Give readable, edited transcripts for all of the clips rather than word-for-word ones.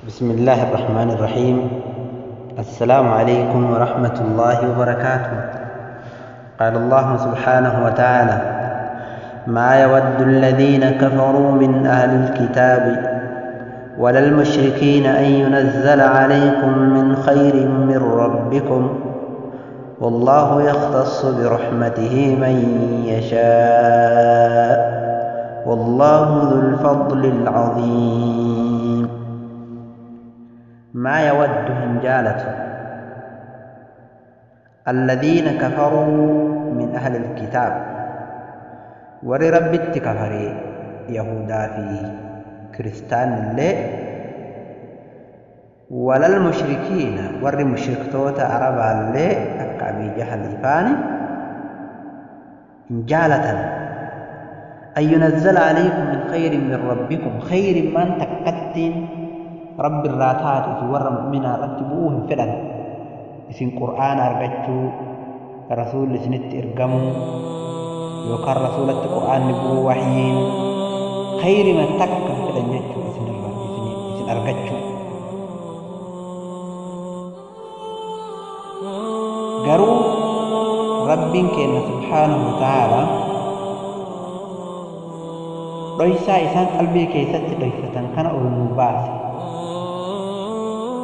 بسم الله الرحمن الرحيم. السلام عليكم ورحمة الله وبركاته. قال الله سبحانه وتعالى: ما يود الذين كفروا من أهل الكتاب ولا المشركين أن ينزل عليكم من خير من ربكم والله يختص برحمته من يشاء والله ذو الفضل العظيم. ما يود هنجالة الذين كفروا من أهل الكتاب ولرب التكفري يهودا في كريستان اللي ولا المشركين ور مشركتوت عرب اللي أكابي جهل إفاني جالة أن ينزل عليكم من خير من ربكم خير من تكتين رب الراتات في ور مؤمنا رتبوهم فعلا إسن قرآن أرجتو رسول سنت إرجمو يوكر رسولة القرآن نبو وحيين خير من تكن فعلا جتو إسن إسن أرجتو قرو ربين كأن سبحانه وتعالى رئيسا إسان قلبي كيست رئيسة كان أولو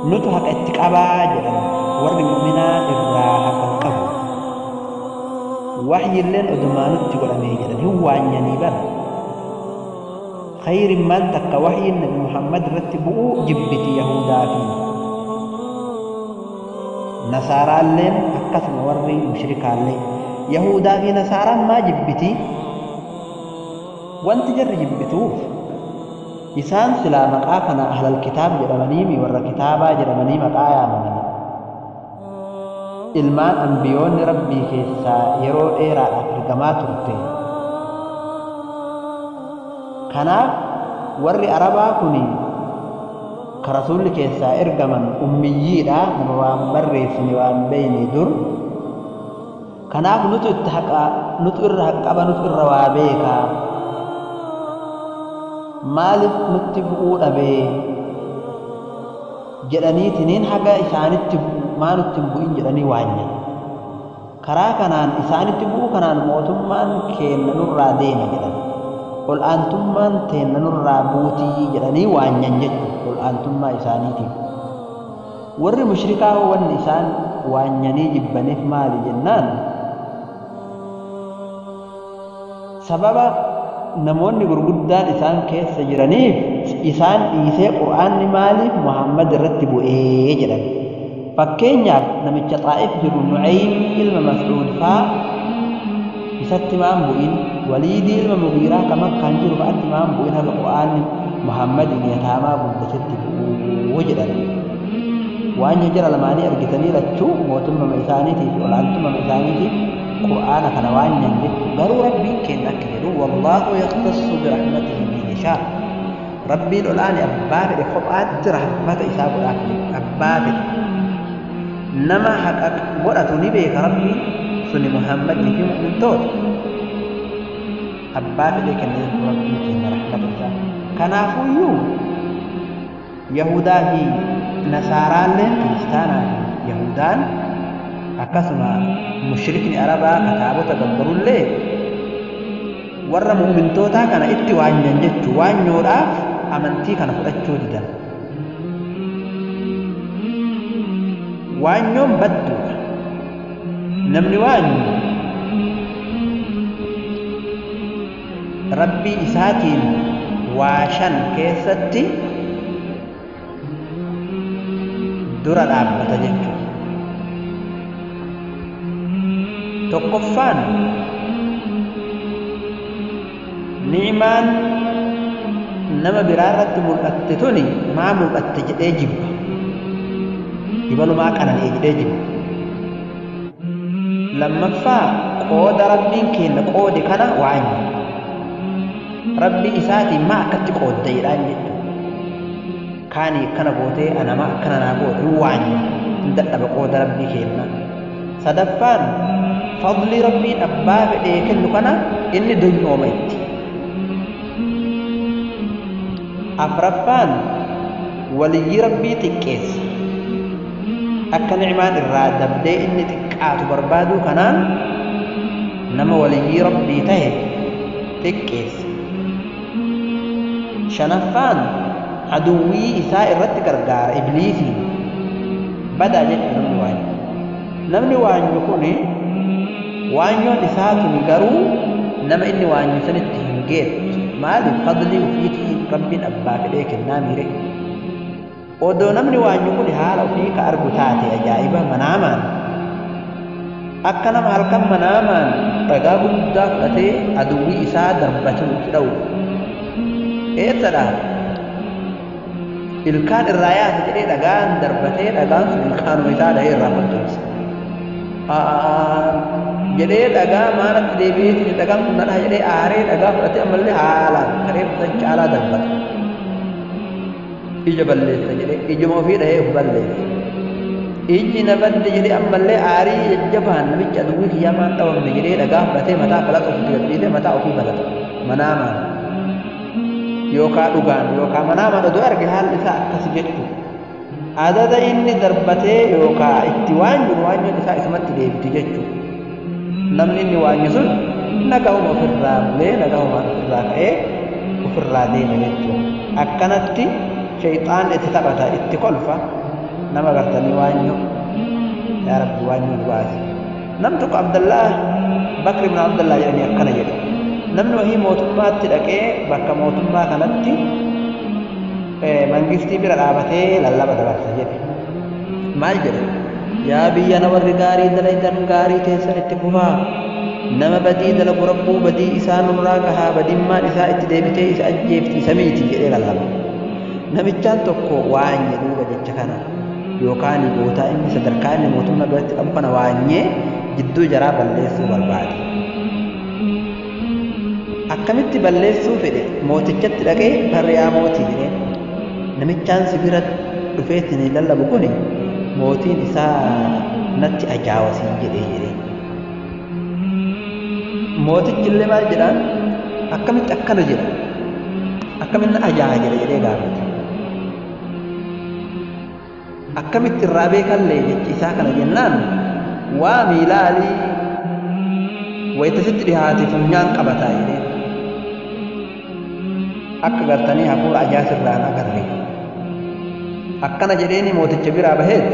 nutu haqa itti qabaa jedhan warri mu'minaa irraa haqa hin qabu waxyilleen odumaa nutti godhamee jedhan hin waanyanii bara khayrin maal takka waxyiin nabi Muhammad irratti bu'uu jibbiti yahudaa fi nasaaraalleen akkasuma warri mushrikaallee yahudaa fi nasaaraan maa jibbiti wanti jarri jibbituuf isaan silaa maqaa kana ahlal kitaab jedhamanii warra kitaabaa jedhamanii maqaa yaamamanii ilmaan ambiyoonni rabbii keessaa yeroo dheeraadhaaf ergamaa turte. Kanaaf warri arabaa kun ka rasuulli keessaa ergaman ummiyyiidha, nama waan barreessine waan beeyne dur. Kanaaf nutu itti haqa, nutu irra haqqaba, nutu irra waa beekaa. Maaliif nutti bu'uu dhabee jedhaniitiniin haga isaanitti maa nutti hin bu'in jedhanii waanyan. Karaa kanaan isaanitti bu'uu kanaan mootummaan keenna nurraa deema jedhan. Ol aantummaan teenna nurraa buutii jedhanii waanyan jechuudha ol aantummaa isaaniitiif. Warri mushrikaa wanni isaan waanyanii jibbaniif maali jennaan sababa namoonni gurguddaan isaan keessa jiraniif isaan dhiisee Qur'aanni maaliif Muhammad irratti bu'ee jedhan. Fakkeenyaaf namicha Xaa'if jiru Nu'aym ilma Mas'uud faa isatti maan bu'in, Waliidii ilma Mugiiraa ka Makkaan jiru fa'atti maan bu'in haga Qur'aanni Muhammadin yataamaa guddatetti bu'uu jedhan. Waan jara lamaanii argitanii lachuu mootummaa isaaniitiif fi olaantummaa isaaniitiif Qur'aana kana waan jechuudha. Garuu Rabbiin keenya akka jedhu wallaahu yakhtassu birahmatihi man yashaa. Rabbiin ol'aane abbaa fedhe kophaatti rahmata isaa godhaaf jedhu abbaa fedhe nama haqa godhatu ni beeka Rabbiin suni Muhammadii fi mu'mintoota abbaa fedhe kenne jechuudha Rabbiin keenya rahmata isaa. Kanaafuyyuu Yahudaa fi Nasaaraalleen kiristaanaa fi Yahudaan akkasuma mushrikni arabaa kitaabota gabbarullee warra mu'mintootaa kana itti waanyan jechuu waanyoodhaaf amantii kana fudhachuu didan. Waanyoon badduudha. Namni waanyu rabbii isaatiin waa shan keessatti dura dhaabbata jechuudha. Tokkoffaan ni'imaan nama biraa irratti mul'atte tuni maa mul'atte jedhee jibba. Ibalumaa qanani'e jedhee jibba. Lammaffaa qooda rabbiin kenna qoode kana waanya. Rabbi isaatiin maa akkatti qoodda jedhaan jechuudha. Kaani akkana gootee ana maa akkana naa goote hin waanya. Hin dadhaba qooda rabbii kenna. Sadaffaan fadli rabbiin abbaa fedhee kennu kana inni donyooma itti. Afraffaan Waliyyii Rabbii xiqqeessa. Akka ni'maan irraa dabdee inni xiqqaatu barbaaduu kanaan nama waliyyii Rabbii tahe xiqqeessa. Shanaffaan aduwwii isaa irratti gargaara ibliisiin badaa jechuudha namni waanyu. Namni waanyu kun waanyoon isaa tuni garuu nama inni waanyu sanitti hin geettu. Maaliif fadlii ofiitii Rabbiin abbaa fedhee kennaa miire. Odoo namni waanyu kun haala ofii ka argu taate ajaa'iba manaamaan akka nama halkan manaamaan dhagaa guddaa fudhatee aduwwii isaa darbatuutti dha'u. Eessadha? Ilkaan irraa yaasa jedhee dhagaan darbatee dhagaan sun ilkaanuma isaa dhahee irraa fottoqse. Jedhee dhagaa maalatti deebi'eetiin dhagaan kun na dhaha jedhee aaree dhagaa fudhatee ammallee haalaan karee fudhatan caalaa darbata. Ija balleessa jedhee ijuma ofii dhahee of balleessa. Iji na badde jedhee ammallee aarii jajjabaan namichi aduwwii kiyyaa maan dhawamne jedhee dhagaa fudhatee mataa falaxa ofitti gad dhiisee mataa ofii falaxa. Manaamaan yookaan dhugaan yookaan manaamaan odoo arge haalli isaa akkas jechuudha. Adada inni darbatee yookaan itti waanyu waanyoon isaa isumatti deebiti jechuudha. Namni inni waanyu sun nagahuma ofirraa bulee nagahumaan ofirraa ka'ee ofirraa deema jechuudha. Akkanatti shayxaan itti taphata itti kolfa nama gartanii waanyu yaa Rabbi waanyu nu baasi. Nam tokko Abdallaa Bakri ibn Abdallaa jedhanii akkana jedhe. Namni wahii mootummaatti dhaqee bakka mootummaa kanatti mangistii bira dhaabatee lallaba dabarsa jedhe. Maal jedhe? Yaa biyya na warri gaarii dalaytan gaarii teessan itti fufaa. Nama badii dalagu Rabbuu badii isaa nurraa gahaa badimmaan isaa itti deebitee isa ajjeefti isa miiti jedhee lallaba. Namichaan tokko waanye duuba jecha kana yookaan gootaa inni sadarkaa inni mootummaa biratti qabu kana waanyee jidduu jaraa balleessuu barbaade. Akkamitti balleessuu fedhe? Mootichatti dhaqee barriyaa mootii jedheen. Namichaan si bira dhufeetiin lallabu kuni mootiin isaa natti ajaawa siin jedhee jedheen. Mootichi illee maal jedhaan? Akkamitti akkana jedha? Akkamitti na ajaa'a jedha jedhee gaafate. Akkamitti irraa beekallee jechi isaa kana jennaan waa miilaalii wayita sitti dhihaate funyaan qabataa jedheen. Akka gartanii hafuura ajaa sirraan agarre. Akkana jedheeni mooticha biraa baheet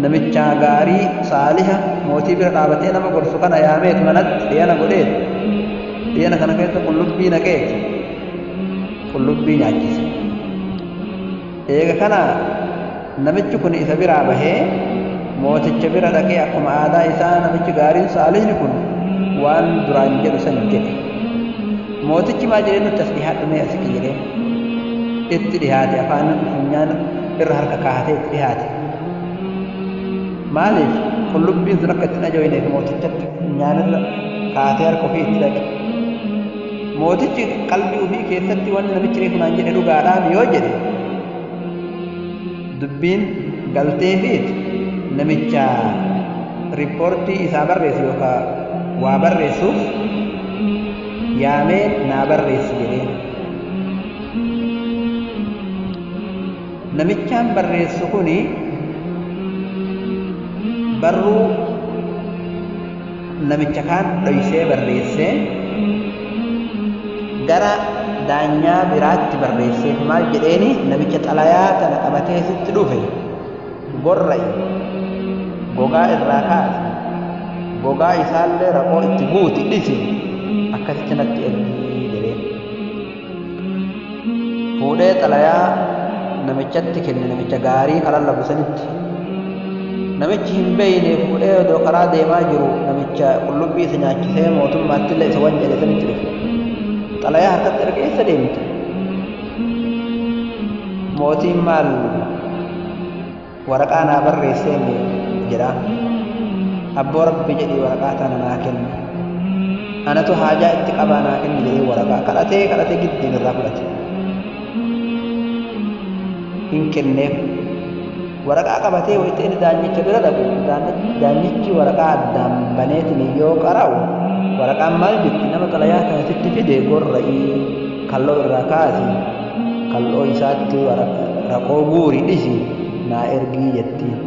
namicha gaarii saaliha mootii bira dhaabatee nama gorsu kana yaameet manatti dhiyana godheet dhiyana kana keessa qullubbii naqeet qullubbii nyaachise. Eega kana namichi kun isa biraa bahee mooticha bira dhaqee akkuma aadaa isaa namichi gaariin saalihni kun waan duraan jedhu san jedhe. Mootichi maal jedhee nutti as dhihaadhu mee asiqi jedhee itti dhihaate afaan funyaan irra harka kaa'atee itti dhihaate. Maaliif qullubbiin sun akka ittiin ajooyneef mootichatti funyaan irra kaa'atee harka ofii itti dhaqe. Mootichi qalbii ofii keessatti wanni namichi reefu naan jedhe dhugaadhaan yoo jedhe dubbiin galteefiit namicha riippoortii isaa barreessu yookaan waa barreessuuf yaamee naa barreessi jedheen. Namichaan barreessu kuni barruu namicha kaan dhoysee barreessee gara daanyaa biraatti barreesseef maal jedheeni namicha xalayaa tana qabatee sitti dhufe gorra'i gogaa irraa kaase gogaa isaallee raqoo itti guuti dhisi akkasitti natti ergii jedheen. Fuudhee xalayaa namichatti kenne namicha gaarii kalallabu sanitti. Namichi hin beeyne fuudhee odoo karaa deemaa jiru namicha qullubbii isa nyaachisee mootummaatti illee isa wanjale sanitti dhufe. Xalayaa harkatti erga eessa deemte? Mootiin maal waraqaa naa barreessee jedha. Abboo Rabbi jedhii waraqaa tana naa kenni. Anatu haajaa itti qabaa naa kenni jedhee waraqaa kadhatee kadhatee giddiin irraa fudhate. Hin kenneef. Waraqaa qabatee wayita inni daanyicha bira dhaqu daanyichi waraqaa addaan baneetiin yoo qara'u waraqaan maal jetti nama xalayaa kana sitti fide gorra'ii kalloo irraa kaasi kalloo isaatti Raqoo guuri dhisi naa ergii jettiin.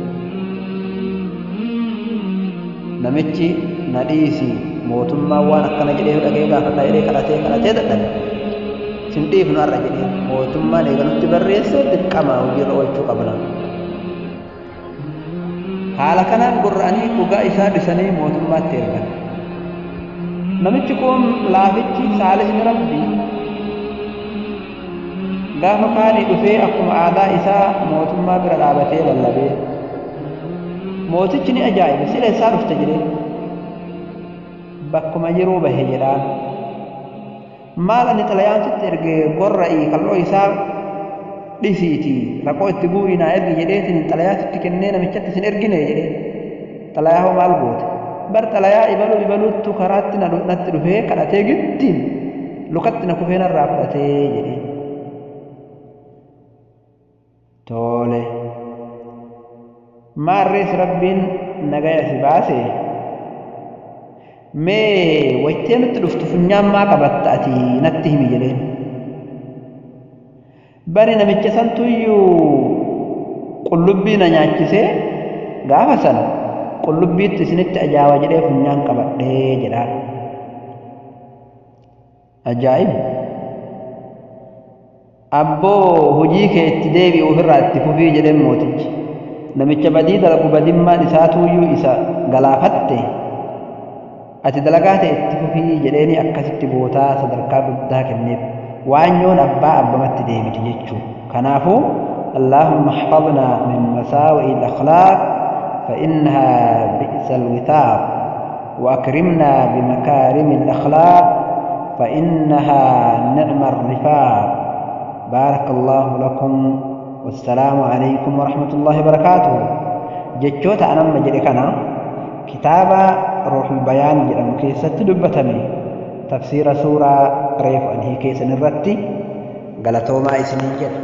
Namichi na dhiisi mootummaan waan akkana jedhee dhaqee gaafadhaa jedhee kadhatee kadhatee dadhabe. Sin dhiifnu har'a jedhee mootummaan eegalutti barreessee dirqama hojiirra oolchuu qabna. Haala kanaan gurra'anii dhugaa isaa dhisanii mootummaatti ergan. Namichi kun laafichi saalisni rabbii gaafa kaanii dhufee akkuma aadaa isaa mootummaa bira dhaabatee lallabee mootichi ni ajaa'ibe sila isaa dhufte jedhee bakkuma jiruu bahe jedhaan. Maal ani xalayaan sitti erge gorra'ii kal'oo isaa dhisiitii raqoo itti guurii naa ergi jedheetiin xalayaa sitti kennee namichatti sin ergine jedhee xalayaa hoo maal goote bar xalayaa ibaluu ibaluuttu karaatti natti dhufee kadhatee gittiin lukatti na kufee narraa fudhatee jedhee. Tole maarrees rabbiin nagaya si baase mee wayitee nutti dhuftu funyaan maa qabatta ati natti himi jedheen. Bari namicha santuyyuu qullubbii na nyaachisee gaafa sana qullubbiitti isinitti ajaawa jedhee funyaan qabadhee jedhaan. Ajaa'ib! Abboo hojii kee itti deebi'i ofirraa itti fufii jedheen mootichi. Namicha badii dalagu badimmaan isaatuyyuu isa galaafatte ati dalagaa ta'e itti fufii jedheeni akkasitti bootaa sadarkaa guddaa kenneef. Waanyoon abbaa abbamatti deebiti jechuu. Kanaafuu اللهم احفظنا من مساوئ الأخلاق فإنها بئس الوثاق وأكرمنا بمكارم الأخلاق فإنها نعم الرفاق. بارك الله لكم والسلام عليكم ورحمة الله وبركاته. جتشوتا أنا مجري كنا كتابة روح البيان جرم كيسة دبتمي تفسير سورة ريف أنهي كيسة نرتي قالتو ما إسنين جد.